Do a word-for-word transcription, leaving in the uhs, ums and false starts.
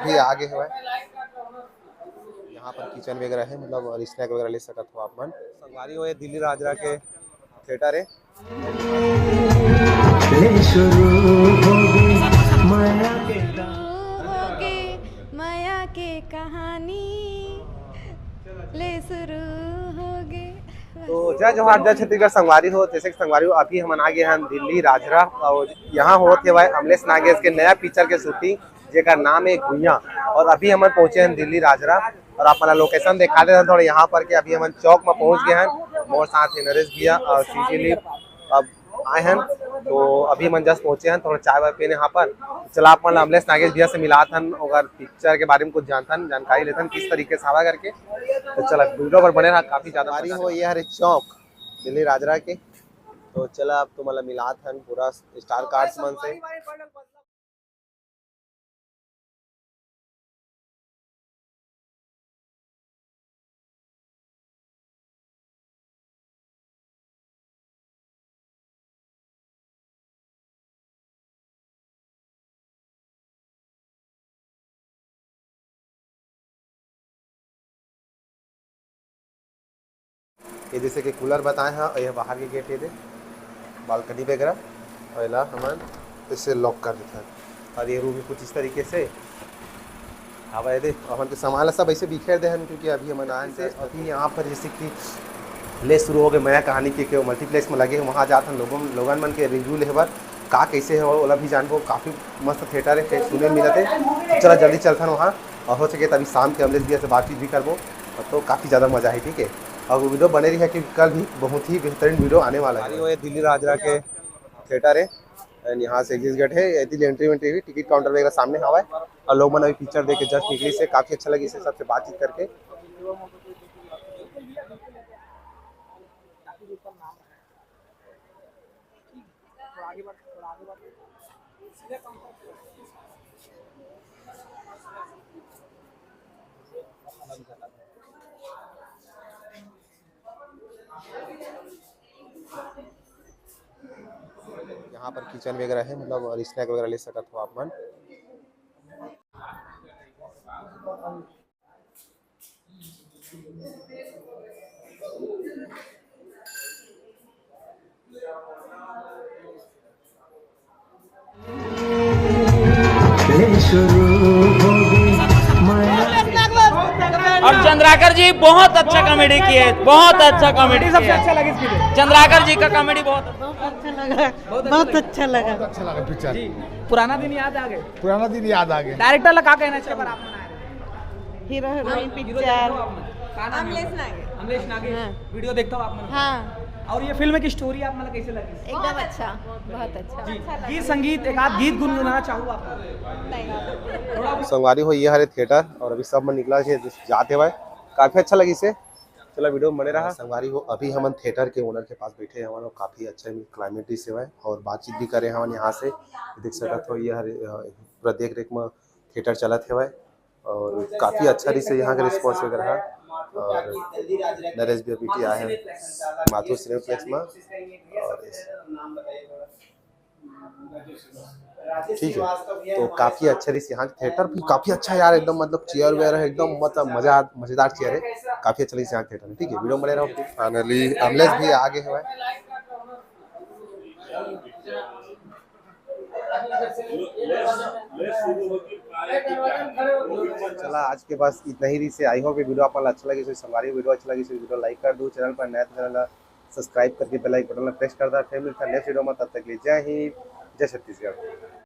भी आगे हवय। यहाँ पर किचन वगैरह है, मतलब, और स्नैक वगैरह ले सकत हो आप मन। संगवारी हो, ये दिल्ली राजरा के थिएटर है। ले शुरू होगे मया के, होगे मया के कहानी, ले शुरू होगे। तो जय जोहार, जय छत्तीसगढ़ संगवारी हो। जैसे कि संगवारी हो, अभी हमन आ गए हैं दिल्ली राजरा और यहाँ होत हे भाई अमलेश नागेश के नया पिक्चर के शूटिंग, जेकर नाम है गुइया। और अभी हमन पहुंचे हैं दिल्ली राजरा और आप मन ला लोकेशन दिखा देथन थोड़ा यहाँ पर के। अभी हमन चौक में पहुंच गए हैं, मोर साथ है नरेश भैया और सीजी ली। अब आए हैं तो अभी हमन जस्ट पहुंचे हैं, थोड़ा चाय वाय पीने यहाँ पर। चला आप मन ला अमलेश नागेश भैया से मिलात हन, ओकर पिक्चर के बारे में कुछ जानथन, जानकारी लेथन किस तरीके से हवा करके। तो चला वीडियो पर बने रहा, काफी ज्यादा संगवारी मजा हो, आने ये हरे चौक दिल्ली राजरा के। तो चला अब तुमन ला मिलात हन पूरा स्टार कास्ट मन से। ये जैसे कि कूलर बताए हैं, और ये बाहर के गेट, ये दे बालकनी वगैरह, और एला हमन इसे लॉक कर देते हैं। और ये रूम कुछ इस तरीके से हवा, ये दे हमन के सामान ला सब ऐसे बिखेर दे हन, क्योंकि अभी हमन आए हैं। अभी यहाँ पर जैसे कि ले शुरू हो गए मया कहानी के, के मल्टीप्लेक्स में लगे हैं, वहाँ जात हन लोगन, लोगन मन के रिव्यू लेहे बर, का कैसे है ओला भी जानबो। काफी मस्त थिएटर है, सुने मिलत है। तो चला जल्दी चलथन वहाँ, और हो सके तभी शाम के अमलेश भैया से बातचीत भी करबो, तो काफी ज्यादा मजा है, ठीक है। और वो वीडियो बने रही है कि कल भी बहुत ही बेहतरीन वीडियो आने वाला है। अरे वो ये दिल्ली राजरा के थिएटर है, and यहाँ से एग्जिट गेट है, एती एंट्री वेंट्री हुई, टिकट काउंटर वगैरह सामने हवा है, और लोग मन अभी पिक्चर देख के जस्ट निकली से, काफी अच्छा लगी से सबसे बातचीत करके। यहाँ पर किचन वगैरह है, मतलब, और स्नैक वगैरह ले सकत हो आप मन। और चंद्राकर जी बहुत अच्छा कॉमेडी किए, बहुत अच्छा कॉमेडी सबसे किए। अच्छा लगा इसकी। चंद्राकर जी का कॉमेडी बहुत अच्छा। बहुत अच्छा लगा, बहुत अच्छा लगा। अच्छा लगा पिक्चर। पुराना दिन याद आ गए। पुराना दिन याद आ गए। डायरेक्टर ला का कहना चाहिए? Hero heroine picture. का नाम है अमलेश आपका? नागे। अमलेश नागे। हाँ। वीडियो देखता हूँ आप मन। हाँ। और ये फिल्म की स्टोरी आप मन ला कैसे लगी? एकदम अच्छा, बहुत अच्छा। जी, गीत संगीत एक आध गीत गुनगुनाना चाहूँ आप? नहीं। थोड़ा संगवारी हो, ये हरे थिएटर और अभी सब मन निकला के जाते हुए, काफी अच्छा लगी से। चला वीडियो में बने रहा। संगवारी हो, अभी हमन थिएटर के ओनर के पास बैठे हवन और काफी अच्छा क्लाइमेट भी सेवा है और बातचीत भी करे हवन यहाँ से। देख सकत हो ये हरे, अ, पूरा देख रेख में थिएटर चलत हेवय और काफी अच्छा रही से यहाँ के रिस्पॉन्स वगैरह है। और नरेश भी अभी आए हैं माथुर सिनेप्लेक्स में। और ठीक है, तो काफी अच्छा रही यहाँ के थिएटर भी काफी अच्छा यार, एकदम मतलब चेयर वेयर है एकदम मतलब मजा, मजेदार चेयर है, काफी अच्छा रही यहाँ के थिएटर में। ठीक है, वीडियो में बने रहो। फाइनली अमलेश भी आगे हुआ है। चला, आज के बस इतना ही रही से। I hope ये वीडियो आप मन ला अच्छा लगी, संगवारी वीडियो अच्छा लगी, वीडियो लाइक कर दो, चैनल पर नया तो चैनल सब्सक्राइब करके बेल आइकन बटन ला प्रेस कर दो। फिर मिलता है नेक्स्ट वीडियो में, तब तक के लिए जय हिंद, जय छत्तीसगढ़।